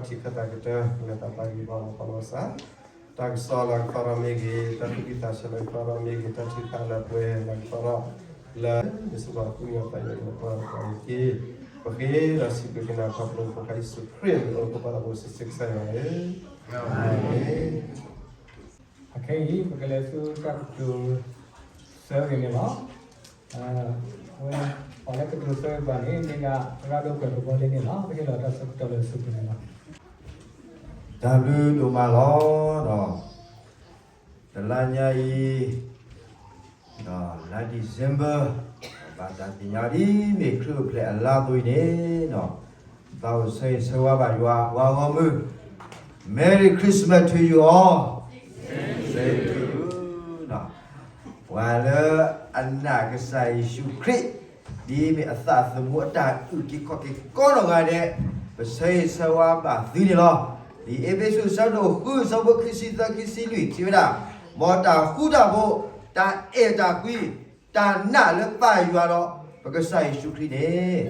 ထံၣ်ခၢၣ်သးကတၢၢ် လၢတၢ်ပာ်ဂံၢ်ပာ်ဘါအီၤကစၢ်, တၢ်ကစီၣ်လၤကပီၤဒီးမ့ၢ်ဂ့ၤ, တၢ်သူၣ်ဖှံသးညီလၤကပီၤဒီးမ့ၢ်ဂ့ၤ, တၢ်ထုကဖၣ်လၢပှဲၤလၤကပီၤဒီး လၢမ့ၢ်စ့ၢ်ကီးပှၤကူၣ်ညီသးညီလၤကပီၤတက့ၢ်. ပဃ့ဒီးစံးဘျုးက့ၤနၤခီဖျိပဃ့ယ့ၣ်ၡူးခရံာ်အမံၤအိၣ်လၢပှၤသးဘိစံးဆၢကစၢ်ယွၤဧၢ, အၤမ့ၣ်. အခဲအံၤ ပကလဲၤဆူတၢ်ကတိၤဆၢဂ့ၤန့ၣ်လီၤ. အဝဲ ပှၤလၢကတိၤဆၢဂ့ၤပှၤန့ၣ် မ့ၢ်ဒၣ် ရၤဒိၣ်ကွဲးပဘီလ့န့ၣ်လီၤ. ပဟ့ၣ်လီၤတၢ်ဆၢကတီၢ်လၢအဆိကတၢၢ်န့ၣ်လီၤ. တၢ်ဘျုးဒိၣ်မးလီၤ. တလါညါအံၤ လါ December ဘၣ်တၢ်သ့ၣ်ညါဒ်မ့ၢ်ခရံာ်အိၣ်ဖျဲၣ်အလါအသိးအံၤန့ၣ် သးအိၣ်ဆၢဂ့ၤဆၢဝါဘၣ်ယွၤအပှၤဂီၢ်မုၢ်, Merry Christmas to you all. Same to you. ပှၤလၢအနာ်ကစၢ်ယ့ၣ်ၡူးခရံာ် ဒ်မ့ၢ်အသးသမူအတၢ်အုၣ်က့ၤခီၣ်က့ၤကိးနီၢ်ဂၤဒဲး, ပဆၢဂ့ၤဆၢဝါဘၣ်သုန့ၣ်လီၤ. ဒ်အ့းဖ့းစူး အဆၢဒိၣ်ဃု အဆၢဖိခံဆံသၢ ခံဆံလွံၢ် စံးဝဲဒၣ်, မ်တၢ်ဃူတၢ်ဖိး, တၢ်အဲၣ်တၢ်ကွံ, တၢ်နာ်လၢပၢ်ယွၤဒီး ပကစၢ်ယ့ၣ်ၡူးခရံာ်န့ၣ်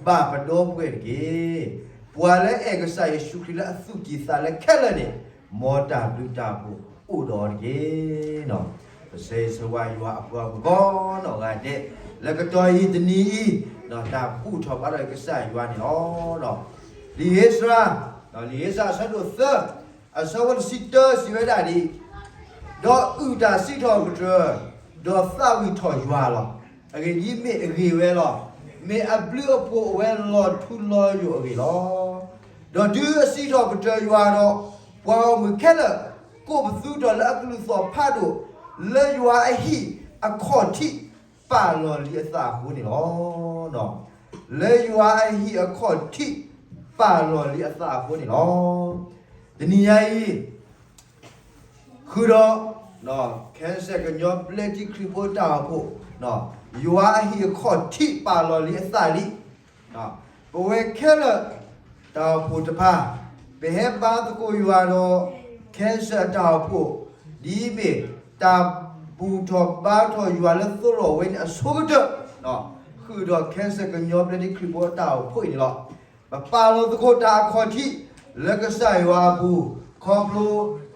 ဘၣ်ပဒီပုၢ်ဝဲၢ်တက့ၢ်. ပှၤလၢအဲၣ်ကစၢ်ယ့ၣ်ၡူးခရံာ်လၢအသူၣ်ကံၢ်သးလဲခဲလၢာ်န့ၣ်, မ်တၢ်ဘျုးတၢ်ဖှိၣ်အိၣ်ဒီးအီၤတက့ၢ်. ပဆၢဂ့ၤဆၢဝါယွၤအပှၤဂီၢ်မုၢ်ကိးနီၢ်ဂၤဒဲး, လၢကတီၢ်အံၤတနံၤအံၤ, တၢ်ဘူၣ်ထီၣ်ဘါထီၣ်ကစၢ်ယွၤန့ၣ်လီၤ. လံာ်ဧ့စြၤ, လံာ်ဧ့စြၤအဆၢဒိၣ်သၢ, အဆၢဖိတဆံတၢ စံးဝဲဒၣ်ဒ်အံၤ, ဒီးအုၣ်တၢ်စံးထီၣ်ပတြၢၤ, ဒီးသးဝံၣ်ထီၣ်ယွၤလီၤ. အဂ့ၢ်ဒ်အံၤမ့ၢ်အဂ့ၢ်ဝဲလီၤ. မ့ၢ်အဘျုးအဖှိၣ်အိၣ်ဝဲလီၤထူလီၤယိာ်အဂ့ၢ်လီၤ. ဒီးတုၤအစံးထီၣ်ပတြၢၤယွၤဒီး, ပှၤဂီၢ်မုၢ်ခဲလၢာ် ကိးပသူထီၣ်လၢအကလုၢ်သီၣ်ဖးဒိၣ်, လၢယွၤအဟံၣ်အခီၣ်ထံးပာ်လီၤလံအသးအဃိန့ၣ်လီၤ. လၢယွၤအဟံၣ်အခီၣ်ထံးပာ်လီၤလံအသးအဃိန့ၣ်လီၤ. တနံၤညါအံၤ ဃုာ်ဒီး ခဲစဲးကညီဘျၢထံခရံာ်ဖိတၢ်အိၣ်ဖှိၣ်, ယွၤအဟံၣ်အခီၣ်ထံးပာ်လီၤလံအသးလံ. ပဝဲခဲလၢာ်တၢ်အိၣ်ဖှိၣ်တဖၣ်, ပဟဲဘါသကိးယွၤဒီး ခဲစဲးအတၢ်အိၣ်ဖှိၣ်, ဒ်အမ့ၢ်တၢ်ဘူၣ်ထီၣ်ဘါထီၣ်ယွၤလၢသရိာ်ဝဲန့ၣ်အဆိကတၢၢ်, ဃုာ်ဒီးခဲစဲးကညီဘျၢထံခရံာ်ဖိတၢ်အိၣ်ဖှိၣ်အံၤန့ၣ်လီၤ. ပပာ်လီၤသကိးတၢ်အခီၣ်ထံး လၢကစၢ်ယွၤအပူၤ, ခီဖျိ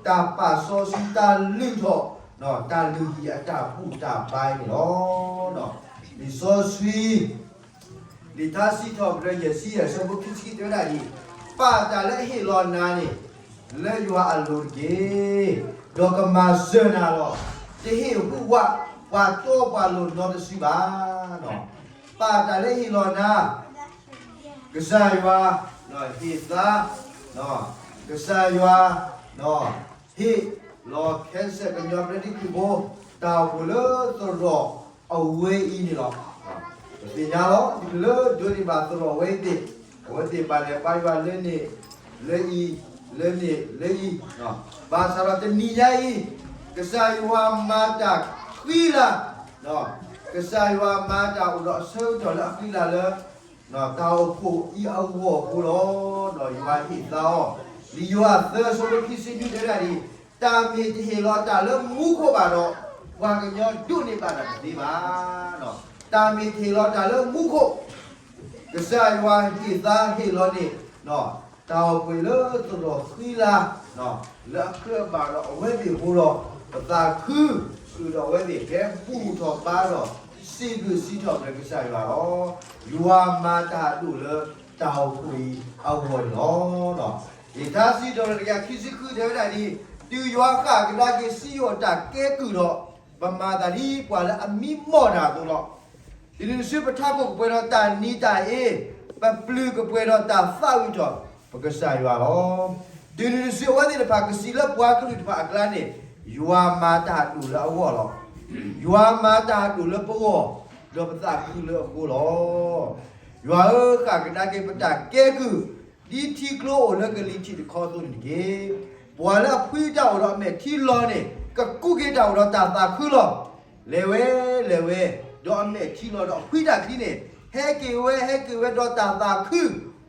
တၢ်ပာ်စီဆှံတၢ်လုၢ်ထီၣ်, တၢ်လုၢ်ဟံၣ်အတၢ်ဘူၣ်တၢ်ဘါအံၤန့ၣ်လီၤ. လံာ်စီဆှံ လံာ်ထါစံးထီၣ်ပတြၢၤ ယဲၢ်ဆံယဲၢ် အဆၢဖိခံဆံခံ တဲဝဲဒၣ်ဒ်အံၤ, ပာ်တၢ်လၢအဟ့ၣ်လီၤနၤန့ၣ် လၢယွၤအလိၤတက့ၢ်. ဒီးကမၤစၢၤနၤလီၤ. တဟ့ၣ်ဟူးဝးပှၤတီပှၤလိၤနီတစုဘၣ်. ပာ်တၢ်လၢအဟ့ၣ်လီၤနၤ, ကစၢ်ယွၤဟ့ၣ်သါ, ကစၢ်ယွၤ ဟ့ၣ်လီၤခဲစဲးကညီဘျၢထံခရံာ်ဖိ တၢ်အိၣ်ဖှိၣ်လၢသရိာ်အဝဲအံၤန့ၣ်လီၤ. ပသ့ၣ်ညါလီၤ လၢဒိးန့ၢ်ဘၣ်သရိာ်ဝဲအံၤသ့ၣ်, အဝဲသ့ၣ်ဘၣ်လဲၤဘါယွၤလၢန့ၣ်လၢအံၤ, လၢန့ၣ်လၢအံၤ, ဘၣ်ဆၣ်ဒီးတနံၤညါအံၤ, ကစၢ်ယွၤမၤတၢ်ဃံလၤ, ကစၢ်ယွၤမၤတၢ်အိၣ်ဒီးအဆၢကတီၢ်လၢအဃံလၤလၢ တၢ်အိၣ်ဖှိၣ်အံၤအဂီၢ်အဃိလီၤ. ဒီးယွၤဟ့ၣ်သါအီၤ, လံာ်ယိၤဟၣ်သၢ အဆၢဖိခံဆံနွံ တဲဝဲဒၣ်ဒ်အံၤ, တၢ်မ့ၢ်တဟ့ၣ်လီၤတၢ်လၢမူခိၣ်ဘၣ်ဒီး, ပှၤကညီဒိးန့ၢ်ဘၣ်တၢ်တသ့ဘၣ်. တၢ်မ့ၢ်တဟ့ၣ်လီၤတၢ်လၢမူခိၣ်, ကစၢ်ယွၤဟ့ၣ်သါဟ့ၣ်လီၤန့ၣ် တၢ်အိၣ်ဖှိၣ်လၢသရိာ်ဃံလၤ လၢအကြၢးဘၣ်ဒီးအဝဲသ့ၣ်အဃိဒီး, ပသးခုဃုာ်ဒီးအဝဲသ့ၣ် ဟဲဘူၣ်ထီၣ်ဘါထီၣ် စံးဘျုးစံးထီၣ်ပတြၢၤကစၢ်ယွၤလီၤ. ယွၤမၤတၢ်ဒိၣ်လၢတၢ်အိၣ်ဖှိၣ်အံၤအဂီၢ်န့ၣ်လီၤ. လံာ်ထါစံးထီၣ်ပတြၢၤ တကယၤခံဆံဃု တဲဝဲဒၣ်ဒ်အံၤ, တုၤယွၤဃၣ်ကဒါက့ၤစံယိၣ်အတၢ်ကဲကုၢ်ဒီး, ပမၤသးဒ်ပှၤလၢအမံမီၢ်တၢ်အသိးလီၤ. တုၤနုၤတစုပထးခိၣ်ကပှဲၤဒီးတၢ်နံၤတၢ်အ့, ပပျုၤကပှဲၤဒီးတၢ်သးဝံၣ်ထီၣ်ပကစၢ်ယွၤလီၤ. တုၤနုၤတစုအဝဲသ့ၣ်တဖၣ်ကစံးလၢပှၤကလုာ်တဖၣ်အကျါန့ၣ်, ယွၤမၤတၢ်ဒိၣ်လၢအဂီၢ်လီၤ. ယွၤမၤတၢ်ဒိၣ်လၢပဂီၢ်, ဒီးပသးခုလၢအဃိလီၤ. ယွၤဧၢ, ဃၣ်ကဒါက့ၤပတၢ်ကဲကုၢ်, ဒ်ထံကျိအိၣ်လၢကလံၤထံးတခီအသိးန့ၣ်တက့ၢ်. ပှၤလၢအဖှံတၢ်အိၣ်ဒီးအမဲာ်ထံလီၤန့ၣ်, ကကူးက့ၤတၢ်အိၣ်ဒီးတၢ်သးခုလီၤ. လဲၤဝဲ, လဲၤဝဲ, ဒီးအမဲာ်ထံလီၤဒီးအဖှံတၢ်ချံန့ၣ်, ဟဲက့ၤဝဲ, ဟဲက့ၤဝဲဒီးတၢ်သးခု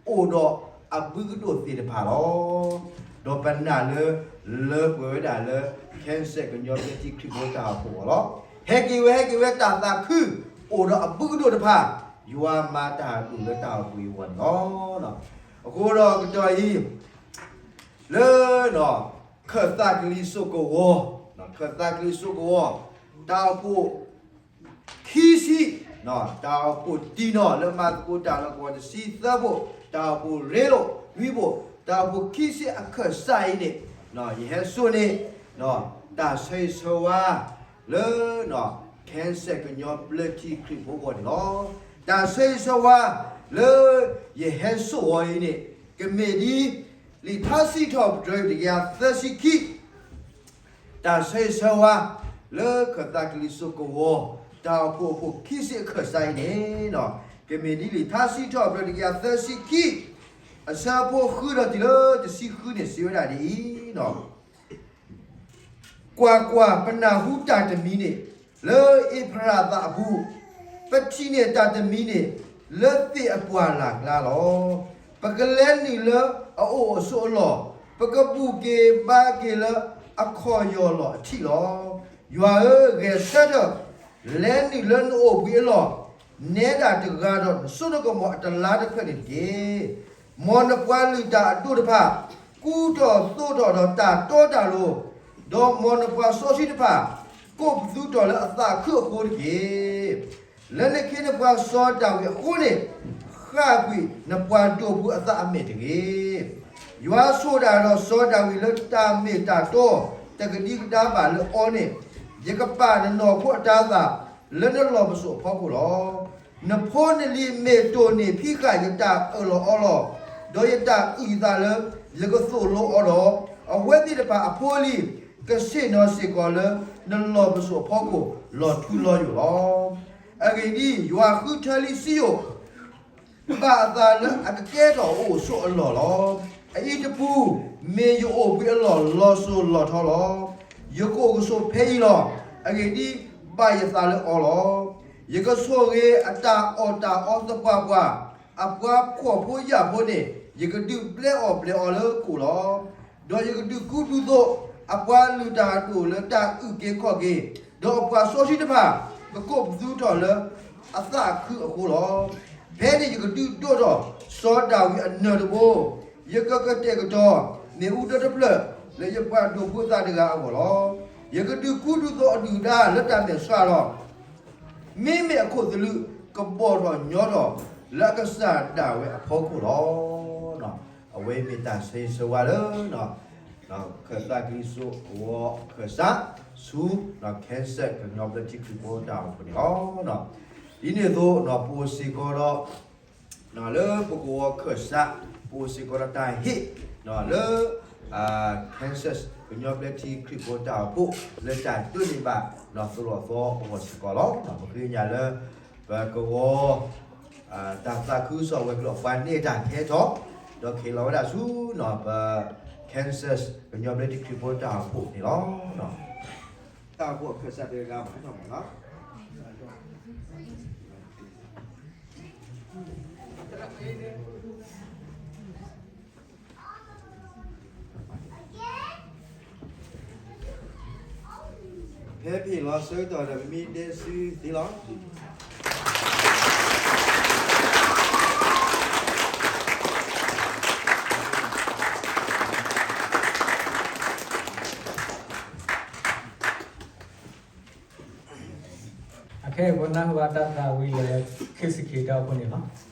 အိၣ်ဒီးအဘုကဒိၣ်သ့ၣ်တဖၣ်လီၤ. ဒီးပနာ်လၢ, လၢပှဲၤဝဲဒၣ်လၢ ခဲစဲး ကညီဘျၢထံခရံာ်ဖိတၢ်အိၣ်ဖှိၣ်အဂီၢ်လီၤ. ဟဲက့ၤဝဲ, ဟဲက့ၤဝဲတၢ်သးခုအိၣ်ဒီးအဘုကဒိၣ်တဖၣ်, ယွၤမၤတၢ်ဒိၣ်လၢတၢ်အိၣ်ဖှိၣ်အံၤအဂီၢ်န့ၣ်လီၤ. အဃိဒီးကတီၢ်အံၤ လၢ ခၢၣ်သးကလံၤစိးကဝီၤ, ခၢၣ်သးကလံၤစိးကဝီၤ, တၢ်အိၣ်ဖှိၣ် ခံဆံ, တၢ်အိၣ်ဖှိၣ်တံၢ်နီၣ်လၢမၤသကိးတၢ်လၢကဝီၤတဆံသၢဘိၣ်, တၢ်အိၣ်ဖှိၣ်ရ့လိာ်လွံၢ်ဘိၣ်, တၢ်အိၣ်ဖှိၣ်ခံဆံအခၢၣ်စးအံၤန့ၣ်, ယဟဲစိာ်န့ၢ် တၢ်ဆၢဂ့ၤဆၢဝါ လၢ Kansas ကညီဘျၢထံခရံာ်ဖိအဂီၢ်န့ၣ်လီၤ. တၢ်ဆၢဂ့ၤဆၢဝါ လၢ ယဟဲစိာ်အီၤအံၤန့ၣ် ကမ့ၢ်ဒ် လံာ်ထါစံးထီၣ်ပတြၢၤတကယၤသၢဆံခံ တၢ်ဆၢဂ့ၤဆၢဝါ လၢခၢၣ်သးကလံၤစိးကဝီၤ တၢ်အိၣ်ဖှိၣ်အဖိခံဆံအခၢၣ်စးအံၤန့ၣ်, ကမ့ၢ်ဒ်လံာ်ထါစံးထီၣ်ပတြၢၤတကယၤသၢဆံခံ အဆၢဖိဃုဒီးတုၤလၢတဆံဃုန့ၣ် စံးဝဲဒၣ်ဒ်အံၤ, ကွၢ်ကွၢ်, ပနၢ်ဟူတၢ်တမံၤန့ၣ် လၢအ့ဖရးသးအပူၤ, ပထံၣ်န့ၢ်တၢ်တမံၤန့ၣ် လၢသ့ၣ်အပှၢ်လၢ်ကျါလီၤ. ပကလဲၤနုာ်လၢအအိၣ်အဆိးအလီၢ်, ပကဘူၣ်က့ၤဘါက့ၤလၢအခီၣ်ယီၢ်လီၢ်အထံးလီၤ. ယွၤဧၢ, ဂဲၤဆၢထၢၣ်, လဲၤနုာ်လၢနအိၣ်ဘှံးအလီၢ်, နဲဒၣ်တဂၤဒီးနစိနကမီၤအတလါတဖျၢၣ်န့ၣ်တက့ၢ်. မ်နပှၤလုၢ်တၢ်အဒိၣ်တဖၣ် ကူထီၣ်သိးထီၣ်ဒီးတၢ်တီတၢ်လိၤ, ဒီးမ်နပှၤစီဆှံတဖၣ် ကိးပသူထီၣ်လၢအသးခုအဃိတက့ၢ်. လၢနခ့နပှၤစီၤဒၤဝံးအဃိန့ၣ်, ဃၣ်ကွံာ်နပှၤဒိးပူၤအသးအမဲာ်တဂ့ၤ. ယွၤဆိၣ်ဒၣ်ဒီးစီၤဒၤဝံးလၢတၢ်မ့ၢ်တၢ်တီတကဒံကဒါဘၣ်လၢအီၤန့ၣ်, ယကပာ်နနီၢ်ခိအတၤသၣ် လၢနလီၢ်ပစိာ်အဖီခိၣ်လီၤ. နဖိနလံၤမ့ၢ်တိၢ်န့ၢ်ဖံးဃာ်ယတၢ်အၢၣ်လီၤအီလီၤ, ဒီးယတၢ်အုၣ်အသးလၢယကသိၣ်လိအီၤဒီး, အဝဲသ့ၣ်တဖၣ်အဖိအလံၤ ကဆ့ၣ်နီၤစ့ၢ်ကီးလၢနလီၢ်ပစိာ်အဖီခိၣ် လီၤထူလီၤယိာ်လီၤ. အဂ့ၢ်ဒ်အံၤ, ယွၤဃုထၢလံစံယိၣ် ဘၣ်အသးလၢအကကဲထီၣ်အအိၣ်အဆိးအလီၢ်လီၤ. အအံၤတပူၤ မ့ၢ်ယအိၣ်ဘှံးအလီၢ်လီၤစိၤလီၤထီလီၤ. ယကအိၣ်ကဆိးဖဲအံၤလီၤ. အဂ့ၢ်ဒ်အံၤ, ဘၣ်ယသးလၢအီၤလီၤ. ယကဆိၣ်ဂ့ၤအတၢ်အီၣ်တၢ်အီသပှၢ်ပှၢ်, အပှၤဖှီၣ်ဖိယာ်ဖိန့ၣ် ယကဒုးဘျဲအီၣ်ဘျဲအီလၢကိာ်လီၤ. ဒီးယကဒုးကူဒုးသိး အပှၤလုၢ်တၢ်အဒိၣ်လၢတၢ်အုၣ်က့ၤခီၣ်က့ၤ, ဒီးအပှၤစီဆှံတဖၣ် ကကိးပသူထီၣ်လၢအသးခုအဃိလီၤ. ဖဲန့ၣ်ယကဒုးဒိးထီၣ်စီၤဒၤဝံးအနၢၤတဘိ, ယကကတဲာ်ကတီၤ မ့ၣ်အူဒၢတဖျၢၣ် လၢယပှၤဒိးပူၤအသးတဂၤအဂီၢ်လီၤ. ယကဒုးကူဒုးသိးအဒုၣ်ဒါလၢတၢ်မဲာ်ဆှးလီၤ. မ့မ့ၢ်အခိၣ်သလုး ကဘီၣ်ထီၣ်ညီထီၣ်လၢအကစၢ်ဒၣ်ဝဲအဖီခိၣ်လီၤ. အဝဲအံၤမ့ၢ်တၢ်ဆၢဂ့ၤဆၢဝါလၢ ခၢၣ်သးကလံၤစိးကဝီၤအခၢၣ်စး ဆူ Kansas ကညီဘျၢထံခရံာ်ဖိတၢ်အိၣ်ဖှိၣ်န့ၣ်လီၤ. ဒ်န့ၣ်အသိး ပအိၣ်စ့ၢ်ကီးဒီး လၢပကဝီၤခၢၣ်စး ပအိၣ်စ့ၢ်ကီးဒီးတၢ်ဟ့ၣ် လၢ Kansas ကညီဘျၢထံခရံာ်ဖိတၢ်အိၣ်ဖှိၣ် လၢတၢ်ဒိးန့ၢ်ဘၣ် သိၣ်လီၤသီအဂီၢ်စ့ၢ်ကီးလီၤ. ပဃ့ကညးလၢ ပကဝီၤ တၢ်သးခုကစီၣ်ဝဲၤကျိၤပှၤန့ၢ်တၢ်ထဲထီၣ် ဒီးကဟ့ၣ်လီၤဝဲဒၣ်ဆူ ပ Kansas ကညီဘျၢထံခရံာ်ဖိတၢ်အိၣ်ဖှိၣ်န့ၣ်လီၤ. တၢ်အိၣ်ဖှိၣ်အခၢၣ်စးတဂၤမးနီၤ ဖဲပဟ့ၣ်လီၤဆၢကတီၢ်ဒီး ပမ့ၢ်တဲဆူသ့လီၤ. အခဲအံၤပနၢ်ဟူဘၣ်တၢ်သးဝံၣ်လၢ ခ့ၣ်စခ့တၢ်အိၣ်ဖှိၣ်န့ၣ်လီၤ.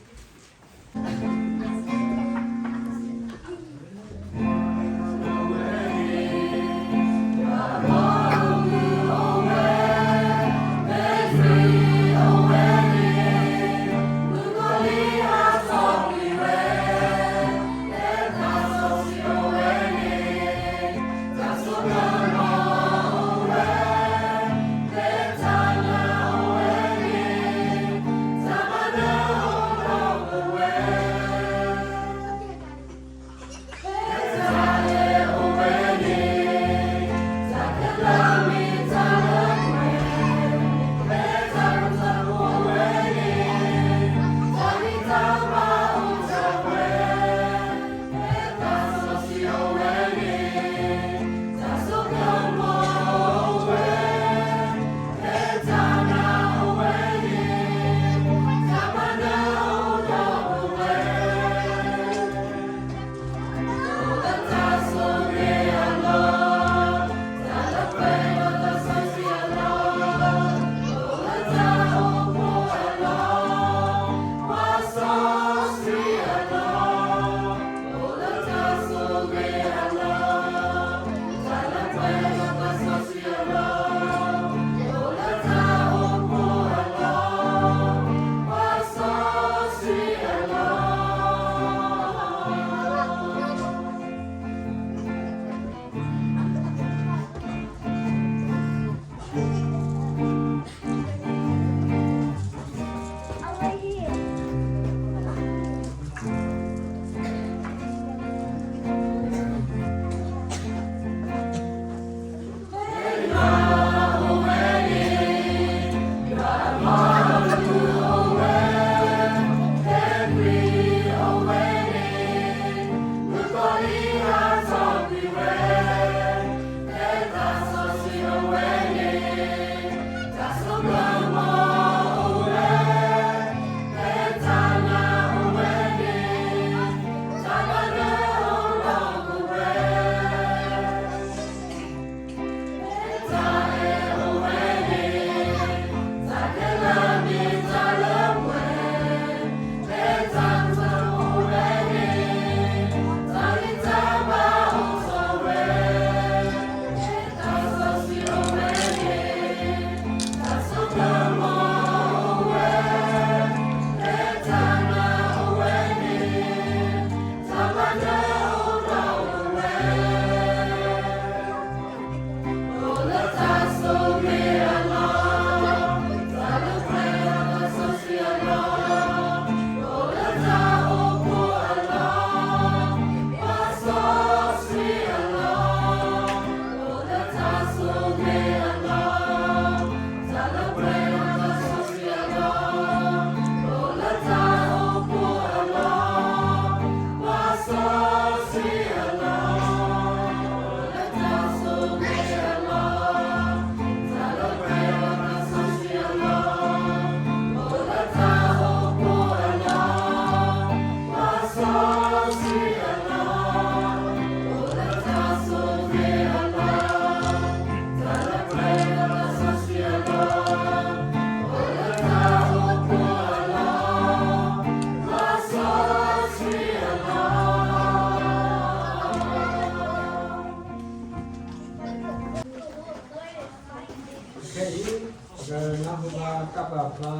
ပှၤတၢ်ပာ်ဖျါ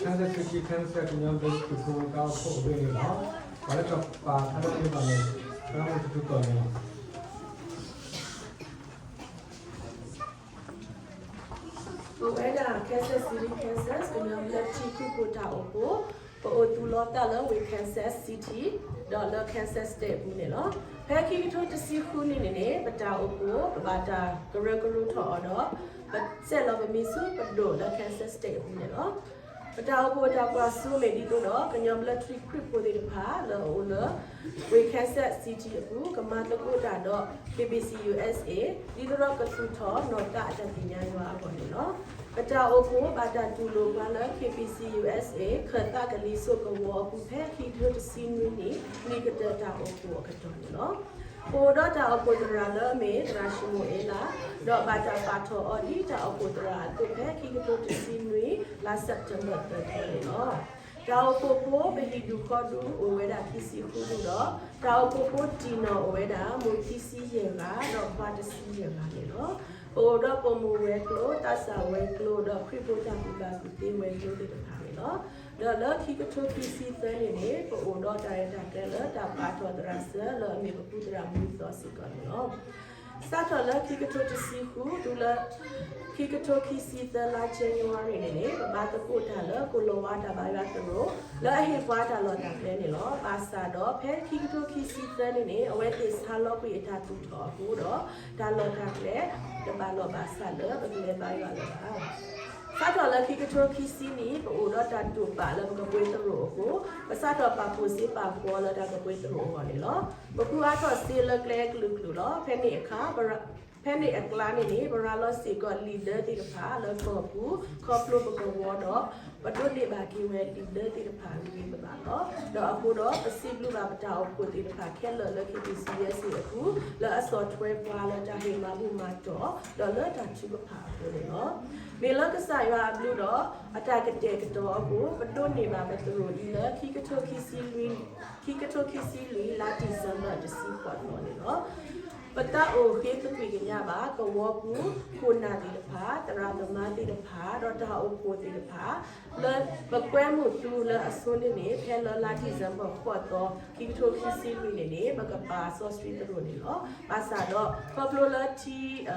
Kansas City Kansas ကညီဘျၢထံခရံာ်ဖိတၢ်အိၣ်ဖှိၣ်အဂ့ၢ်န့ၣ်လီၤ. ပှၤလၢကပာ်ဖျါထီၣ်န့ၢ်ဘၣ်န့ၣ် သရၣ်မုၣ်တထူၣ်ကီၢ်န့ၣ်လီၤ. ပဝဲဒၣ် Kansas City Kansas ကညီဘျၢထံခရံာ်ဖိတၢ်အိၣ်ဖှိၣ် ပအိၣ်သူၣ်လီၤသးလၢဝ့ၢ် Kansas City ဒီးလၢ Kansas State အပူၤန့ၣ်လီၤ. ဖဲခံကထိတဆံဃုနံၣ်န့ၣ်န့ၣ် ပတၢ်အိၣ်ဖှိၣ် ပဘၣ်တၢ်ကရၢကရိထီၣ်အီၤဒီး ပဆဲးလီၤပမံၤဆူပဒိၣ်လၢ Kansas State အပူၤန့ၣ်လီၤ. ပတၢ်အိၣ်ဖှိၣ်တၢ်ကွၢ်စိမ့ၢ်ဒ်သိးဒီး ကညီဘျၢထံခရံာ်ဖိသ့ၣ်တဖၣ်လၢအအိၣ်လၢ ဝ့ၢ် Kansas City အပူၤ ကမၤသကိးတၢ်ဒီး KBC USA ဒ်သိးဒီးကသူၣ်ထီၣ်နီၢ်သးအတၢ်သ့ၣ်ညါယွၤအဂီၢ်န့ၣ်လီၤ. ပတၢ်အိၣ်ဖှိၣ်ဘၣ်တၢ်တူၢ်လိာ်ပှၤလၢ KBC USA ခၢၣ်သးကလံၤစိးကဝီၤအပူၤ ဖဲခံကထိတဆံနွံနံၣ် နံၣ်ကတၢၢ်တၢ်အိၣ်ဖှိၣ်အကတီၢ်န့ၣ်လီၤ. ပအိၣ်ဒီးတၢ်အိၣ်ဖှိၣ်သရၣ်လၢအမ့ၢ် သရၣ်ၡမူၤအ့လး ဒီးဘၣ်တၢ်ပာ်ထီၣ်အီၤဒ်တၢ်အိၣ်ဖှိၣ်သရၣ်အသိး ဖဲခံကထိတဆံနွံ လါစဲးပထ့ဘၢၣ်သၢသီန့ၣ်လီၤ. တၢ်အိၣ်ဖှိၣ်ဖိပဟံၣ်ဒူၣ်ဃီဒူၣ်အိၣ်ဝဲဒၣ်ခံဆံဃုဒူၣ်ဒီး တၢ်အိၣ်ဖှိၣ်ဖိတံၢ်နီၢ်အိၣ်ဝဲဒၣ် မိၢ်ခံဆံယဲၢ်ဂၤ ဒီးခွါတဆံယဲၢ်ဂၤန့ၣ်လီၤ. ပအိၣ်ဒီးပိာ်မုၣ်ဝဲၤကျိၤ, သးစၢ်ဝဲၤကျိၤ, ဒီးခရံာ်ဖိတၢ်ကူၣ်ဘၣ်ကူၣ်သ့ဝဲၤကျိၤသ့ၣ်တဖၣ်န့ၣ်လီၤ. ဒီးလၢခံကထိခံဆံသၢနံၣ်န့ၣ် ပအိၣ်ဒီးတၢ်ရဲၣ်တၢ်ကျဲၤလၢတၢ်ပာ်ထီၣ်သရၣ်စၢၤ လၢအမ့ၢ်ပပူၤသရၣ်မုၢ်သီစ့ၢ်ကီးန့ၣ်လီၤ. စးထီၣ်လၢခံကထိတဆံဃု တုၤလၢ ခံကထိခံဆံသၢ လါကၠ့နံၣ်ဝါရံၤန့ၣ်န့ၣ် ပဘၣ်သကိးတၢ်လၢ ကိၣ်လၤဝါတၢ်ဘါယွၤသရိာ် လၢအဟ့ၣ်ပှၤတၢ်လီၢ်တၢ်ကျဲန့ၣ်လီၤ. ဘၣ်ဆၣ်ဒီး ဖဲခံကထိခံဆံသၢနံၣ်န့ၣ် အဝဲသ့ၣ်ဆါလီၤကွံာ်အတၢ်သူၣ်ထီၣ်အဃိဒီး တၢ်လီၢ်တၢ်ကျဲ တဘၣ်လီၢ်ဘၣ်စးလၢပကလဲၤဘါယွၤလၢၤဘၣ်. စးထီၣ်လၢခံကထိခံဆံနံၣ် ပအိၣ်ဒီးတၢ်တိာ်ပာ်လၢပကပှ့ၤသရိာ်အဃိ ပစးထီၣ်ပာ်ဖှိၣ်စ့ပာ်ဖှိၣ်လၢတၢ်ကပှ့ၤသရိာ်အဂီၢ်န့ၣ်လီၤ. ပဃုအါထီၣ်စ့လၢကျဲကလုာ်ကလုာ်လီၤ. ဖဲန့ၣ်အခါ ဖဲန့ၣ်အကျါန့ၣ်န့ၣ် ပရၤလီၤစ့ၢ်ကီးလံာ်ဒၢသ့ၣ်တဖၣ်လၢကီၢ်ပူၤ ခီဖျိပကဝီၤဒီး ပဒိးန့ၢ်ဘၣ်က့ၤဝဲလံာ်ဒၢသ့ၣ်တဖၣ်ဂ့ၤဂ့ၤဘၣ်ဘၣ်လီၤ. ဒီးအဃိဒီး ပစံးဘျုးဘၣ်ပတၢ်အိၣ်ဖှိၣ်သ့ၣ်တဖၣ်ခဲလၢာ်လၢ KBC USA အပူၤ လၢအဆီၣ်ထွဲပှၤလၢတၢ်ဟ့ၣ်မၤဘူၣ်မၤတီၢ် ဒီးလၢတၢ်ထုကဖၣ်အဃိန့ၣ်လီၤ. မ့ၢ်လၢကစၢ်ယွၤအဘျုးဒီး အတၢ်ကတဲာ်ကတီၤအဃိ ပဒိးန့ၢ်ဘၣ်ပသရိာ်အံၤလၢ ခံကထိခံဆံလွံၢ် လါဒံၣ်စ့ဘၢၣ်တဆံဃိးသီန့ၣ်လီၤ. ပသးအိၣ်ဃ့သကွံာ်ကညးဘၣ် ကဝီၤပူၤခိၣ်နၢ်သ့ၣ်တဖၣ်, သရၣ်သမါသ့ၣ်တဖၣ်, ဒီးတၢ်အိၣ်ဖှိၣ်သ့ၣ်တဖၣ် လၢပကွဲမုာ်သုလၢအဆိန့ၣ်န့ၣ် ဖဲလၢလါဒံၣ်စ့ဘၢၣ်ဃိးသီ ခံကထိခံဆံလွံၢ်န့ၣ်န့ၣ် ပကပာ်စီဆှံသရိာ်န့ၣ်လီၤ. ဘၣ်ဆၣ်ဒီး ခီဖျိလၢထ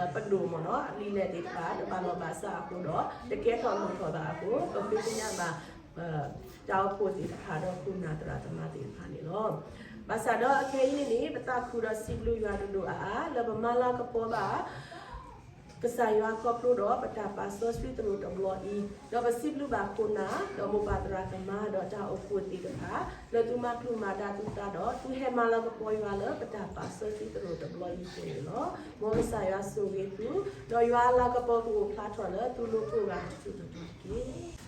ံပဒိၣ်မ့ၢ်နီၤ လံာ်လဲၢ်သ့ၣ်တဖၣ် တဘၣ်လီၢ်ဘၣ်စးအဃိဒီး တကဲထီၣ်လိၣ်ထီၣ်ဘၣ်အဃိ ပဃ့ကညးဘၣ် တၢ်အိၣ်ဖှိၣ်သ့ၣ်တဖၣ်ဒီး ခိၣ်နၢ်သရၣ်သမါသ့ၣ်တဖၣ်န့ၣ်လီၤ. ဘၣ်ဆၣ်ဒီးအခဲအံၤန့ၣ်န့ၣ် ပသးခုဒီးစံးဘျုးယွၤဒိၣ်ဒိၣ်အါအါ လၢပမၤလၤကပီၤဘၣ် ကစၢ်ယွၤခီဖျိဒီးပတၢ်ပာ်စီဆှံသရိာ်တဘျီအံၤ, ဒီးပစံးဘျုးဘၣ်ခိၣ်နၢ် ဒီးမိၢ်ပၢ်သရၣ်သမါ ဒီးတၢ်အိၣ်ဖှိၣ်သ့ၣ်တဖၣ် လၢသုမၤကျူၢ်မၤဒါသုသးဒီး သုဟဲမၤလၤကပီၤယွၤလၢပတၢ်ပာ်စီဆှံသရိာ်တဘျီအံၤအဃိန့ၣ်လီၤ. မ်ကစၢ်ယွၤဆိၣ်ဂ့ၤသု, ဒီးယွၤအလၤကပီၤကအိၣ်ဖျါထီၣ်လၢသုလိၤကိးဂၤတစိၤတတီၤတက့ၢ်.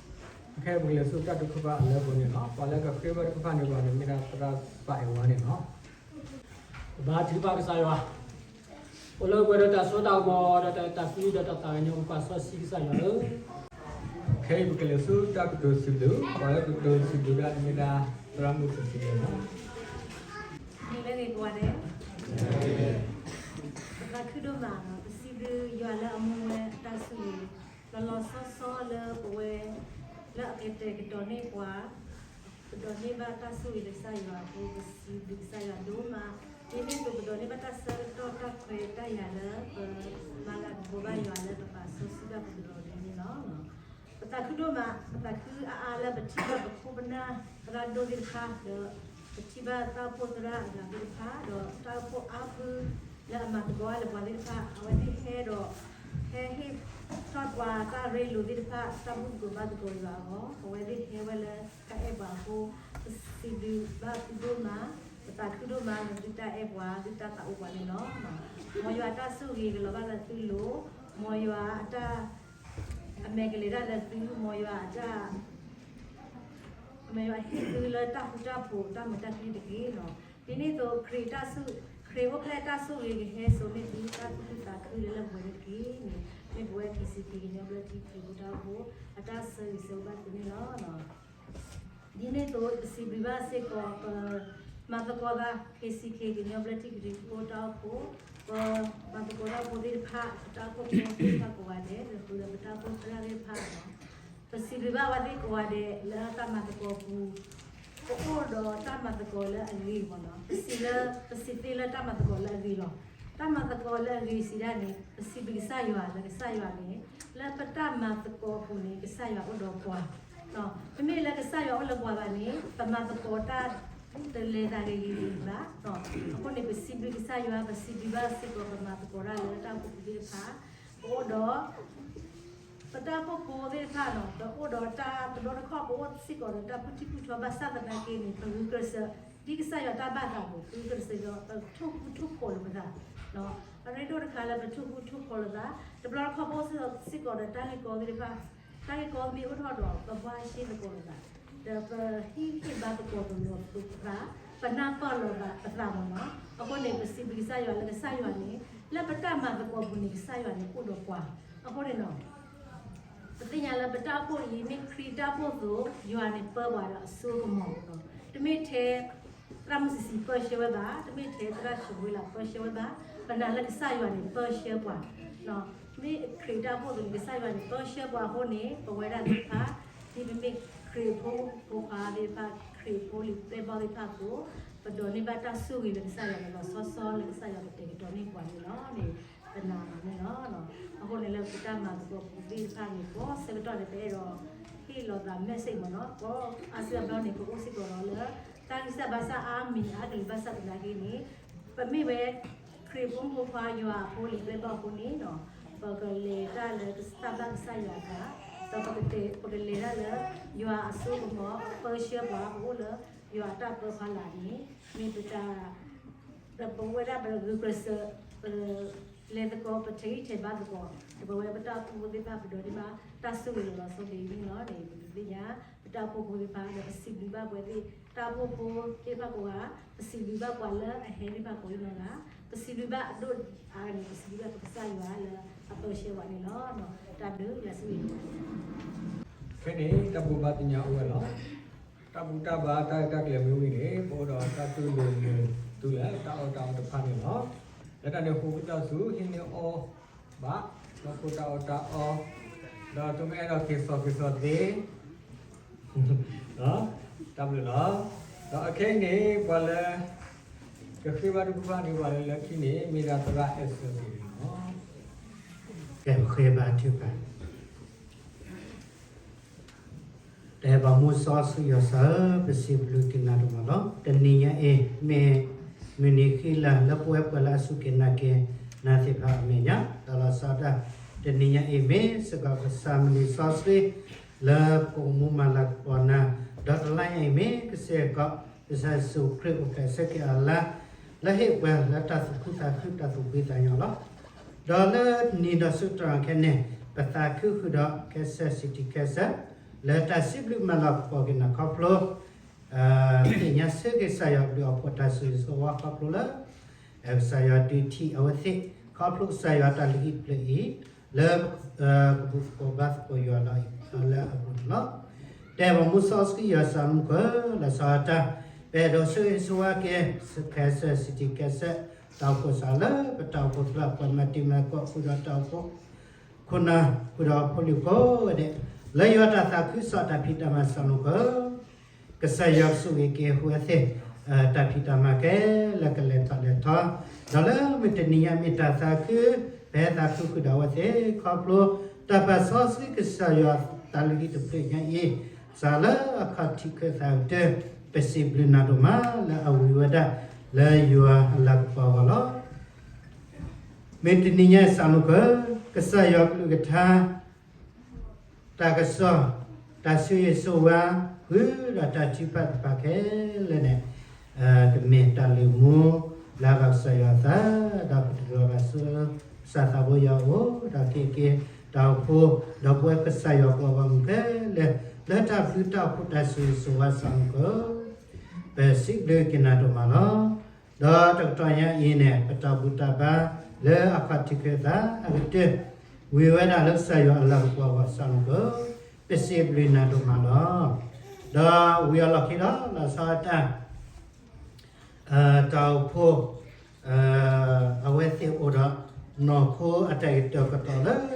ခဲအံၤပကလဲၤဆူတၢ်ထုကဖၣ်အလၢပှဲၤန့ၣ်လီၤ. ပှၤလၢကဃ့ဝဲတကဖၣ်န့ၣ် ပှၤန့ၣ်မ့ၢ်ဒၣ်သရၣ်ပာ်အဲၣ်ဝါန့ၣ်လီၤ. ပဘါထုကဖၣ်ကစၢ်ယွၤ, အိၣ်လၢပှဲၤဒီးတၢ်စိတၢ်ကမီၤ ဒီးတၢ်အဲၣ်တၢ်ကွံ ဒီးတၢ်သးကညီၤ ပပာ်စီဆှံကစၢ်ယွၤဧၢ. ခဲအံၤပကလဲၤဆူတၢ်ကတိၤစံးဘျုး, ပှၤလၢကတိၤစံးဘျုးဒၣ်န့ၣ်မ့ၢ်ဒၣ်သရၣ်မုၣ်စံးစံးန့ၣ်လီၤ. မ့ၢ်လၢဂ့ၤကိးဂၤဒဲး, ပသးခုဒိၣ်မးလီၤ. ပစံးဘျုးယွၤလၢအမူဝဲအတၢ်ဆိၣ်ဂ့ၤ လီၤလီၤဆီဆီလၢပဝဲ လၢအကတဲာ်ကတီၤန့ၢ်ပှၤ ပဒိးန့ၢ်ဘၣ်တၢ်ဆိၣ်ဂ့ၤလၢကစၢ်ယွၤအဃိ ပစံးဘျုးကစၢ်ယွၤဒိၣ်မး. ဒ်န့ၣ်အသိး ပဒိးန့ၢ်ဘၣ်တၢ်ဆၢကတီၢ်တၢ်ခွဲးတၢ်ယာ်လၢ ပမၤလၤကပီၤဘၣ်ယွၤလၢပပာ်စီဆှံဘၣ်ပသရိာ်ဒ်န့ၣ်လီၤ. ပသးခုဒိၣ်မး, ပသးခုအါအါလၢပထံၣ်ဘၣ်ပခိၣ်ပနၢ်သရၣ်ဒိၣ်သ့ၣ်တဖၣ် ဒီးပထံၣ်ဘၣ်တၢ်အိၣ်ဖှိၣ်သရၣ်အဂၤသ့ၣ်တဖၣ် ဒီးတၢ်အိၣ်ဖှိၣ်အါဖုလၢအမၤသကိးအါလၢပှၤသ့ၣ်တဖၣ် အဝဲသ့ၣ်ဟဲဒီး ဟဲဟ့ၣ်ထီၣ်ပှၤတၢ်ရ့လိာ်သ့ၣ်တဖၣ် တၢ်ဘူၣ်သကိးဘါသကိးယွၤအဂီၢ် အဝဲသ့ၣ်ဟဲဝဲလၢတၢ်အဲၣ်ပှၤအဃိ ပစံးဘျုးဘၣ်သုဒိၣ်မး, ပသးခုဒိၣ်မးလၢသုတၢ်အဲၣ်ပှၤ သုတၢ်သးအိၣ်ပှၤန့ၣ်လီၤ. မ်ယွၤအတၢ်ဆိၣ်ဂ့ၤကလီၤဘၣ်လၢသုလိၤ, မ်ယွၤအတၢ် အမဲာ်ကလဲၤတၢ်လၢသု, မ်ယွၤအတၢ် မ်ယွၤဟ့ၣ်သုလၢတၢ်ဃူတၢ်ဖိး တၢ်မုာ်တၢ်ခုၣ်တက့ၢ်လီၤ. ဒ်န့ၣ်အသိး ခရံာ်တၢ်ဆိၣ်, ခရံာ်အိၣ်ဖျဲၣ်တၢ်ဆိၣ်ဂ့ၤကဟဲစိာ်န့ၢ်သုတၢ်သူၣ်ခုသးခုလၢလၢပှဲၤပှဲၤန့ၣ်တက့ၢ်န့ၣ် မ့ၢ်ပဝဲ KCK ကညီဘျၢထံခရံာ်ဖိတၢ်အိၣ်ဖှိၣ် အတၢ်ဆၢဂ့ၤဆၢဝါဘၣ်သုန့ၣ်လီၤ. ဒ်န့ၣ်အသိး ပစံးဘျုးဘၣ်စ့ၢ်ကီး ပမၤသကိးသး KCK ကညီဘျၢထံခရံာ်ဖိတၢ်အိၣ်ဖှိၣ်, ပမၤသကိးတၢ်အိၣ်ဖှိၣ်သ့ၣ်တဖၣ်, ပတၢ်အိၣ်ဖှိၣ်ဖိသ့ၣ်တဖၣ်ကိးဂၤဒဲး, ဒီးဃုာ်ဒီးပတၢ်အိၣ်ဖှိၣ်သရၣ်သ့ၣ်တဖၣ်လီၤ. ပစံးဘျုးဘၣ်ဝဲသ့ၣ်ကိးဂၤဒဲးလၢတၢ်မၤသကိးပူၤ, ပအိၣ်ဒီးတၢ်မၤသကိးလၢအဂ့ၤမ့ၢ်နီၤ, ပစံးလၢ ပစံးသ့လၢတၢ်မၤသကိးလၢအဂ့ၤလီၤ. တၢ်မၤသကိးလၢအဂ့ၤစံးဒၣ်န့ၣ် ပစံးဘျုးကစၢ်ယွၤလၢကစၢ်ယွၤန့ၣ် လၢပတၢ်မၤသကိးအပူၤန့ၣ် ကစၢ်ယွၤအိၣ်ဒီးပှၤ, တမ့ၢ်လၢကစၢ်ယွၤအိၣ်လၢပှၤဘၣ်န့ၣ် ပမၤသကိးတၢ်တလဲၤသးဂ့ၤဂ့ၤဘၣ်. အဃိန့ၣ် ပစံးဘျုးကစၢ်ယွၤ, ပစံးဘျုးဘၣ်စ့ၢ်ကီးပမၤသကိးတၢ်လၢတၢ်အိၣ်ဖှိၣ်ပူၤသ့ၣ်တဖၣ်, ပအိၣ်ဒီး ပတၢ်အိၣ်ဖှိၣ်ဖိသ့ၣ်တဖၣ်နီၤ, ပအိၣ်ဒီးတၢ်တဘျီတခီၣ် ပအိၣ်စ့ၢ်ကီးဒီးတၢ်ဖုထံၣ်ဖုထီဘၣ်ဆၣ်သနာ်က့န့ၣ် ပဂုာ်ကျဲးစၢး ဒ်ကစၢ်ယွၤတၢ်ဘၣ်သးအပူၤ ပဂုာ်ကျဲးစၢးဒီး ပထိၣ်ဃူထိၣ်ဖိးလိာ်ပသး, အရ့ဒိၣ်တခါလၢပထိၣ်ဃူထိၣ်ဖိးလိာ်သး, တဘျီတခီၣ်ပအိၣ်စ့ၢ်ကီးဒီးတၢ်ဂ့ၢ်ကီသ့ၣ်တဖၣ်, တၢ်ဂ့ၢ်ကီမ့ၢ်အိၣ်ထီၣ်ဒီး ပဘှါရှဲသကိးလိာ်သး, ဒီးပဟံးန့ၢ်ဘါသကိးပနီၢ်သကိးပသး, ပနၢ်ပၢၢ်လိာ်သးပသးမ့ၢ်နီၤ. အဃိန့ၣ် ပစံးဘျုးကစၢ်ယွၤလၢကစၢ်ယွၤန့ၣ် လၢပတၢ်မၤသကိးပူၤန့ၣ် ကစၢ်ယွၤန့ၣ်အိၣ်ဒီးပှၤ, အဃိန့ၣ်နီၤ ပသ့ၣ်ညါလၢပတၢ်အိၣ်ဖှိၣ်အံၤ မ့ၢ်ခရံာ်တၢ်အိၣ်ဖှိၣ်အသိး ယွၤန့ၣ်ပၢပှၤဒီးအစိအကမီၤ, တမ့ၢ်ထဲ သရၣ်မုၣ်စံစံပၢဆှၢဝဲဘၣ်, တမ့ၢ်ထဲသရၣ်ဆၢဝ့လးပၢဆှၢဝဲဘၣ်, ပနာ်လၢကစၢ်ယွၤန့ၣ်ပၢဆှၢပှၤ, မ့ၢ်ခရံာ်တၢ်အိၣ်ဖှိၣ်အသိးန့ၣ် ကစၢ်ယွၤန့ၣ်ပၢဆှၢပှၤအဃိန့ၣ် ပဝဲဒၣ်သ့ၣ်တဖၣ် ဒ်ပမ့ၢ်ခရံာ်ဖိမုၣ်ဖိခွါသ့ၣ်တဖၣ်, ခရံာ်ဖိလံာ်ပျဲၢ်ဘီၣ်သ့ၣ်တဖၣ်အသိး, ပဒိးန့ၢ်ဘၣ်တၢ်ဆိၣ်ဂ့ၤလၢကစၢ်ယွၤန့ၣ် လီၤဆီဆီလၢကစၢ်ယွၤကတဲာ်ကတီၤန့ၢ်ပှၤန့ၣ်လီၤန့ၣ် ပနာ်အီၤန့ၣ်လီၤ. အဃိန့ၣ်လၢပတၢ်မၤသကိးပူၤသ့ၣ်တဖၣ်န့ၣ် ကိးဆၢကတီၢ်န့ၣ် ပအဲၣ်ဒိးဟ့ၣ်လီၤသး message မ့ၢ်နီၤ, ကိးအါစုအါဘျီန့ၣ် ပအိၣ်စ့ၢ်ကီးဒီးလၢ တၢ်ဂံၢ်စၢ်ဘါစၢ်အါမံၤအါကလုာ်ဘၣ်ဆၣ်သနာ်က့န့ၣ် ပမ့ၢ်ဝဲ ခရံာ်ဖိမုၣ်ဖိခွါယွၤအဖိလံာ်ပျဲၢ်ဘီၣ်အဃိန့ၣ် ပကလဲၤတၢ်လၢတၢ်ဘၣ်ကစၢ်ယွၤအသး, ဒီးပကလဲၤတၢ်လၢယွၤအစိကမီၤ ပၢဆှၢပှၤ ပအိၣ်လၢယွၤအတၢ်ပၢဖီလာ်န့ၣ် မ့ၢ်ပတၢ် ဒီးပဝဲဒၣ်ပဂုာ်ကျဲးစၢး ပလဲၤသကိး ပထဲးဂံၢ်ထဲးဘါသကိး ဒီးပဝဲပတၢ်အိၣ်ဖှိၣ်ဖိသ့ၣ်တဖၣ် ပဒိးန့ၢ်ဘၣ်တၢ်ဆိၣ်ဂ့ၤလီၤဆီဒ်အံၤန့ၣ်လီၤန့ၣ် ပကသ့ၣ်ညါ ပတၢ်အိၣ်ဖှိၣ်ဖိသ့ၣ်တဖၣ် ဒီးပစံးဘျုးဘၣ်ပဝဲသ့ၣ် တၢ်အိၣ်ဖှိၣ်ဖိသ့ၣ်တဖၣ်ကိးဂၤ, ပစံးဘျုးဘၣ်ပှၤလၢအဟဲသ့ၣ်တဖၣ်ကိးဂၤနီၢ်ဂၤ, ပစံးဘျုးဘၣ်အါန့ၣ် ပစံးဘျုးဘၣ်ပကစၢ်ယွၤလၢအပၢဆှၢပှၤန့ၣ်လီၤ. တၢ်ဘျုးလၢအဆိၣ်ဂ့ၤန့ၣ် ခဲန့ၣ် တၢ်ဘိးဘၣ်သ့ၣ်ညါအိၣ်ဝဲလီၤ. တၢ်ဘူၣ်တၢ်ဘါတၢ်ရဲၣ်တၢ်ကျဲၤမ့ၢ်ဝံၤန့ၣ် ပအိၣ်ဒီးတၢ်တူၢ်လိာ်မုာ်သုလၢတၢ်အီၣ်တၢ်အီတဖၣ်န့ၣ်လီၤ. လၢတၢ်န့ၣ်အဃိ ဝံသးစူၤဟံးန့ၢ်အီၣ်ဘၣ် လီၢ်ခိတၢ်အီၣ်တၢ်အီ, ဒီးတမ့ၢ်အဲၣ်ဒိးက့ၤစိာ်က့ၤစိာ်သ့ တၢ်ဘျုးလီၤ. ဒီးအခဲအံၤန့ၣ် ပှၤလၢ ကဃ့ဘါထုကဖၣ်န့ၢ်ပှၤလၢလၢခံန့ၣ် မ့ၢ်ဒၣ်သရၣ်အဲၣ်စၢၤက့ၤန့ၣ်လီၤ. ကဲပဃ့ဘါထုကဖၣ် တၢ်အဲၣ်ပှၤမူစီဆှံယွၤစၢ်ဧၢ, ပစံးဘျုးက့ၤနၤဒိၣ်မးလီၤ. တနံၤညါအံၤ မ့ၢ်မုၢ်နံၤဃံလၤလၢပဝဲပှၤလၢအစူၢ်က့ၤနာ်က့ၤနၤသ့ၣ်တဖၣ်အမဲာ်ညါ, ဒီးလီၤဆီဒၣ်တၢ် တနံၤညါအံၤ မ့ၢ်စ့ၢ်ကီးကစၢ်မုၢ်နံၤစီဆှံ လၢပကအိၣ်မူမၤလၤကပီၤနၤ, ဒီးတလါညါအံၤ မ့ၢ်ကစ့ၢ်ကီး ကစၢ်ယ့ၣ်ၡူးခရံာ်အိၣ်ဖျဲၣ်ဆၢက့ၤအလါ လၢဟ့ၣ်ပှၤလၢတၢ်သူၣ်ခုသးခုတၢ်သူၣ်ဖှံသးညီလီၤ. ဒီးလၢနံၤဒီးဆူတြီၤခဲန့ၣ် ပသးခုဃုာ်ဒီး ကဲစၢ်စံးတံၤကဲစၢ် လၢတၢ်စံးဘျုးမၤလၤကပီၤက့ၤနၤခီဖျိ သ့ၣ်ညါဆၢက့ၤကစၢ်ယွၤအဘျုးအဖှိၣ်တၢ်ဆိၣ်ဂ့ၤဆိၣ်ဝါခီဖျိလၢ ကစၢ်ယွၤဒုးထံၣ်အဝဲသ့ၣ် ခီဖျိကစၢ်ယွၤတၢ်လုၢ်ဟံၣ်တဖျၢၣ်အံၤ လၢ ကဘူၣ်သကိးဘါသကိးယွၤလီၤအံၤ လၢအပူၤန့ၣ်လီၤ. တၢ်အဲၣ်ပှၤမူစီဆှံယွၤစၢ်မုၢ်ကၢၢ် လီၤဆီဒၣ်တၢ် ပအဲၣ်ဒိးဆိၣ်ဂ့ၤဆိၣ်ဝါက့ၤ ကဲစၢ်စံးတံၤကဲစၢ် တၢ်အိၣ်ဖှိၣ်စးလၢ ပတၢ်အိၣ်ဖှိၣ်သရၣ်ပှၤမၤတံၤမၤကီး ဃုာ်ဒီးတၢ်အိၣ်ဖှိၣ် ခိၣ်နၢ် ဃုာ်ဒီးဖိလံၤဖိဝဲဒၣ် လၢယွၤတၢ်သးခုကစီၣ်တၢ်ဖံးတၢ်မၤစၢ်မုၢ်ကၢၢ် ကစၢ်ယွၤကဆိၣ်ဂ့ၤက့ၤအဝဲသ့ၣ် တၢ်ဖံးတၢ်မၤခဲလၢာ်ကလဲၤထီၣ်လဲၤထီ, ဒီးလၢမုၢ်တနံၤညါမ့ၢ်တၢ်သးခု ပဟဲသးခုဃုာ်ဒီးအဝဲသ့ၣ် ခီဖျိ တၢ်ပာ်စီဆှံကစၢ်ယွၤတၢ်လုၢ်ဟံၣ်တဖျၢၣ်ညါအံၤ စးလၢအခီၣ်ထံးခၢၣ်သးကတၢၢ် ပစံးဘျုးနၤဒိၣ်မးလၢအဝံၤဝဲဒၣ် လၢယွၤအလၤကပီၤအဂီၢ်လီၤ. မုၢ်တနံၤညါစးမုၢ်ကၢၢ် ကစၢ်ယွၤကလုၢ်ကထါ တၢ်ကစီၣ် တၢ်ဆိၣ်ဂ့ၤဆိၣ်ဝါ ဃုာ်ဒီးတၢ်ထုကဖၣ်တဖၣ်ခဲလၢာ်န့ၣ် ကမ့ၢ်တၢ်လုၢ်မူ လၢအဘၣ်ကစၢ်ယွၤအသး ဒီးကတြီဘၣ်ဆူ ကစၢ်သးဘိယွၤအအိၣ် ဒီးကဟ့ၣ်က့ၤတၢ်အိၣ်ဖှိၣ် ဒီးပဝဲကစၢ်ယွၤပှၤဂီၢ်မုၢ်ခဲလၢာ် လၢတၢ်ဘျုးတၢ်ဖှိၣ်တၢ်ဆိၣ်ဂ့ၤဆိၣ်ဝါစးမုၢ်ကၢၢ် ပစံးဘျုးက့ၤနၤဒိၣ်မးလီၤ. ဒီးတကတီၢ်ညါအံၤန့ၣ် ပတၢ်ဘူၣ်တၢ်ဘါ လၢအခီၣ်ထံးခၢၣ်သးအကတၢၢ် ဝံၤဝဲဒၣ်လၢကစၢ်ယွၤအလၤကပီၤအဂီၢ်စးမုၢ်ကၢၢ် ပစံးဘျုးနၤဒိၣ်မးလီၤ. ဒီးဝံၤအလီၢ်ခံဒီး လီၤဆီဒၣ်တၢ် တၢ်အိၣ်ဖှိၣ် အဝဲသ့ၣ်အိၣ်ဒီး နီၢ်ခိအတၢ်ဂ့ၢ်တၢ်ကတီၤ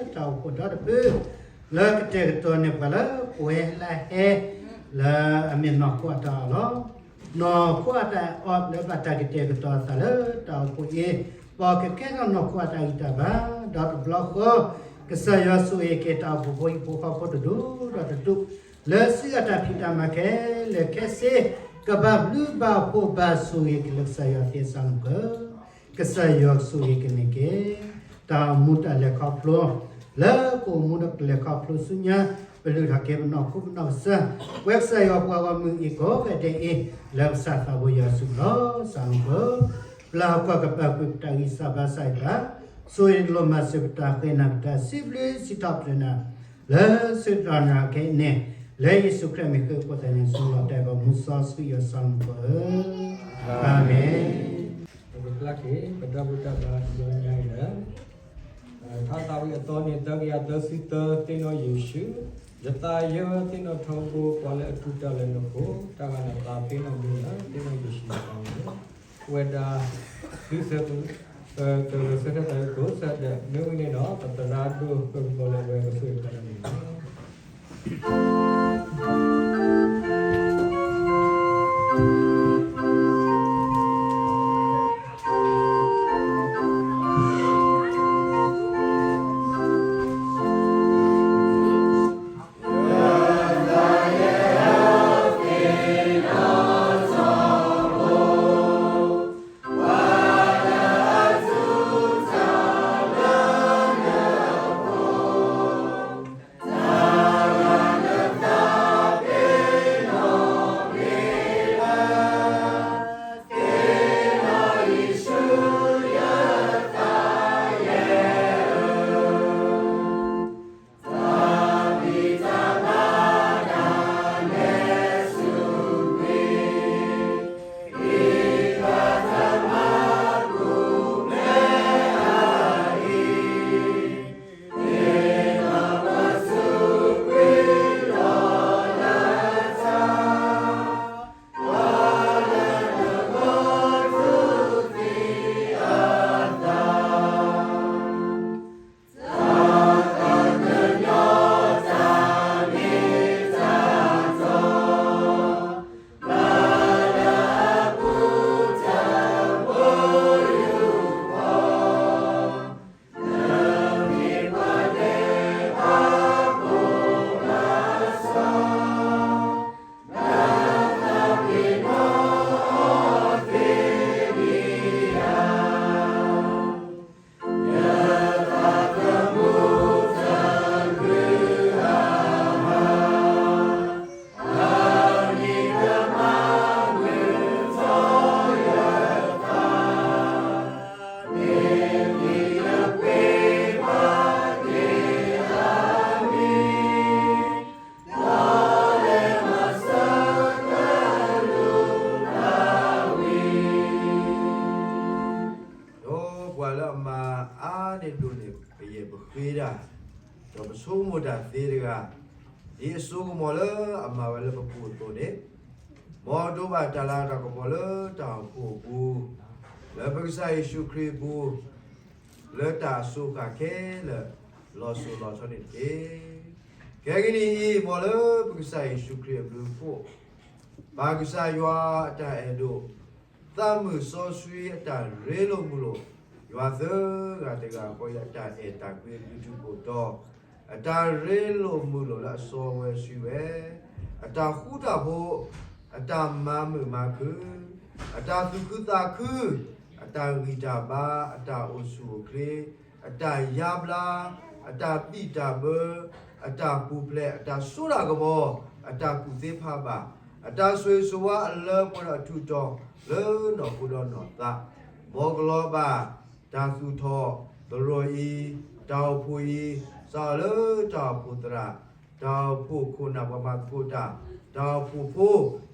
လၢတၢ်အိၣ်ဖှိၣ်ဒီတဖု လၢကတဲာ်ကတီၤန့ၢ်ပှၤလၢပဝဲလၢဟဲ လၢအမ့ၢ်နီၢ်ခိအတၢ်အီၣ်လီၤ. နီၢ်ခိအတၢ်အီၣ်လၢဘၣ်တၢ်ကတဲာ်ကတီၤအသးလၢတၢ်အိၣ်ဖှိၣ်အံၤ, ပကကဲထီၣ်နီၢ်ခိအတၢ်ဂံၢ်တၢ်ဘါ, ဒီးတဘျီဃီ ကစၢ်ယွၤဆိၣ်ဂ့ၤက့ၤတၢ်အိၣ်ဖှိၣ်ဖိဟံၣ်ဖိဃီဖိတဒူၣ်ဒီးတဒူၣ်, လၢစုအတၢ်ဖံးတၢ်မၤခဲလၢာ်, ခဲစ့ကဘၣ်ဘျုးဘၣ်ဖှိၣ်ဘၣ်ဆိၣ်ဂ့ၤက့ၤလၢကစၢ်ယွၤသ့စးမုၢ်ပၢၤ ကစၢ်ယွၤကဆိၣ်ဂ့ၤက့ၤန့ၢ်က့ၤ တၢ်အိၣ်မူတၢ်လဲၤခီဖျိ, လၢကအိၣ်မူဒီးကလဲၤခီဖျိဆူညါ, ပလုၢ်ထီၣ်က့ၤပနီၢ်ခိပနီၢ်ကစၢ်, ပဝဲကစၢ်ယွၤပှၤဂီၢ်မုၢ်အံၤကိးဂၤဒဲးအံၤ, လၢပကစၢ်သးဘိယွၤစုပူၤလီၤ. စးမုၢ်ပၢၤ, ပျၢ်ကွၢ်ကပာ်ကွံာ်ပတၢ်ဂံၢ်စၢ်ဘါစၢ်အံၤတဖၣ်, ဆိၣ်ဂ့ၤလိာ်မၤစၢၤပတၢ်ဃ့နၤပတၢ်စံးဘျုးစံးထီၣ်ပတြၢၤနၤ လၢဆၢကတီၢ်နၢ်ခဲအံၤန့ၣ်, လၢယ့ၣ်ၡူးခရံာ်မံၤဃ့ၢ်ဖိသၣ်ညါ ဆူလီၤတဲာ်ဘၣ်မူစီဆှံယွၤစီမုၢ်ပၢၤဧၢ, အၤမ့ၣ်. ပကကျါက့ၤ ပတၢ်ဘူၣ်တၢ်ဘါတဘျီညါအံၤလၢ ထါသးဝံၣ်အသီန့ၣ် သၢကယၤသၢဆံသၢ, သ့ၣ်နီၣ်ယ့ၣ်ၡူး, ယသးယဲဝဲသ့ၣ်နီၣ်ထီဘိ, ပှၤလၢအတူၢ်တၢ်လၢနဃိ, တၢ်ဂၤနသးသ့ၣ်နီၣ်မူလၢ သ့ၣ်နီၣ်ယ့ၣ်ၡူးအသးန့ၣ်, ပဝဲဒၣ် သုသၢ ကရၢစၢထၢၣ်သးဝံၣ်ကိးဆၢဒၢး, မ့ၢ်ဝံၤန့ၣ်ဒီး ပသရၣ်ဒိၣ်ပကဘီလၢဝဲကဆိၣ်ဂ့ၤပှၤတၢ်န့ၣ်လီၤ. ဒီးပှၤလၢအမၤအါန့ၢ်ဒိၣ်န့ၢ် ပယဲၢ်ပဃ့တၢ်, ဒီးပဆိကမိၣ်တၢ်သ့တဂၤ, ဒ်အစိကမီၤလၢအမၤဝဲလၢပပူၤအသိးန့ၣ်, မ်အဒိးဘၣ်တၢ်လၤတၢ်ကပီၤလၢတၢ်အိၣ်ဖှိၣ်အပူၤ, လၢပကစၢ်ယ့ၣ်ၡူးခရံာ်အပူၤ, လၢတၢ်အစိၤဃၣ်ခဲလၢာ် လီၤစိၤလီၤထီန့ၣ်တက့ၢ်. ခဲကနံၣ်အံၤ မ်လၢပကစၢ်ယ့ၣ်ၡူးခရံာ်အဘျုးအဖှိၣ်, ပၢ်ကစၢ်ယွၤအတၢ်အဲၣ်ဒိၣ်, သးမုၢ်စီဆှံအတၢ်ရ့လိာ်မုာ်လိာ်, ယွၤသၢဂၤတဂၤဃီအံၤအတၢ်အဲၣ်တၢ်ကွံအဘျုးထူးဖှိၣ်တီၤ, အတၢ်ရ့လိာ်မုာ်လိာ်လၢအစီဝဲဆှံဝဲ, အတၢ်ဃူတၢ်ဖိး, အတၢ်မၤမုာ်မၤခုၣ်, အတၢ်သူၣ်ခုသးခု, အတၢ်ဂံၢ်တၢ်ဘါ, အတၢ်အိၣ်ဆူၣ်အိၣ်ချ့, အတၢ်ယါဘျါ, အတၢ်ဘံၣ်တၢ်ဘၢ, အတၢ်ပူၤဖျဲး, အတၢ်စိတၢ်ကမီၤ, အတၢ်ကူၣ်သ့ဖးဘၣ်, အတၢ်ဆိၣ်ဂ့ၤဆိၣ်ဝါအလၢပှဲၤဒီးအထူးတီၤ လၢနီၢ်ခိဒီးနီၢ်သး, မ်ကလီၤဘၣ် တၢ်သူၣ်ထီၣ်သရိာ်အံၤ, တၢ်အိၣ်ဖှိၣ်အံၤ, စးထီၣ်လၢတၢ်အိၣ်ဖှိၣ်သရၣ်, တၢ်အိၣ်ဖှိၣ်ခိၣ်နၢ်ပှၤမၤသကိးတၢ်, တၢ်အိၣ်ဖှိၣ်ဖိ,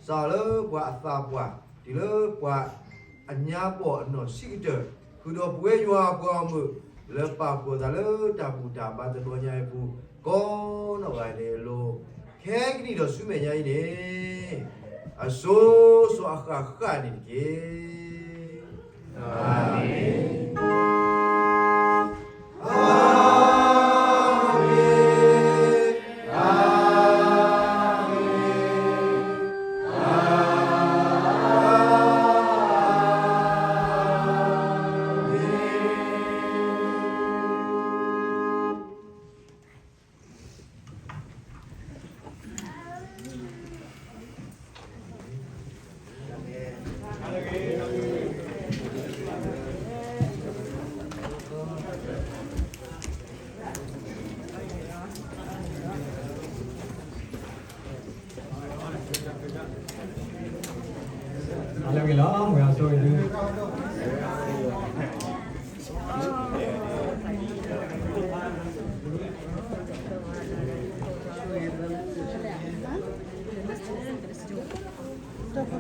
စးထီၣ်လၢပှၤအသးပှၢ်, တုၤလၢပှၤအညါပီၢ်အနီၢ်ဆံးကတၢၢ်, ဃုာ်ဒီးပဝဲယွၤပှၤဂီၢ်မုၢ် လၢပာ်ဖှိၣ်သးလၢတၢ်ဘူၣ်တၢ်ဘါတဘျီညါအံၤအပူၤ ကိးနီၢ်ဂၤဒဲးအလိၤ, ခဲကနံၣ်ဒီးဆူမဲာ်ညါအံၤန့ၣ် အစိၤစိၤအဃၣ်ဃၣ်န့ၣ်တက့ၢ်. အၤမ့ၣ်, အၤမ့ၣ်.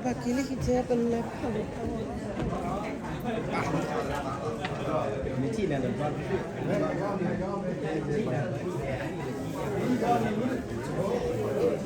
ပက့ၤလၢခံထဲပလဲၤဖးလၢ ဒီးန့ၢ်ဘၣ်တလီၤဒီးသးမုာ်န့ၣ်မး.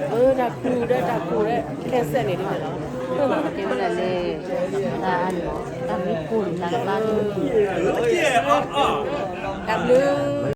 အၢ တၢ်ကူဒီးတၢ်ကူဒီး ကဲစဲးန့ၣ်ဒ်န့ၣ်လီၤ. ကဲဝဲဒၣ်လဲၣ်, တၢ်အါန့ၣ်, တၢ်မူကိၢ်န့ၣ် တၢ်ကဘၣ်ဒိၣ်န့ၣ်, တၢ်ဘျုး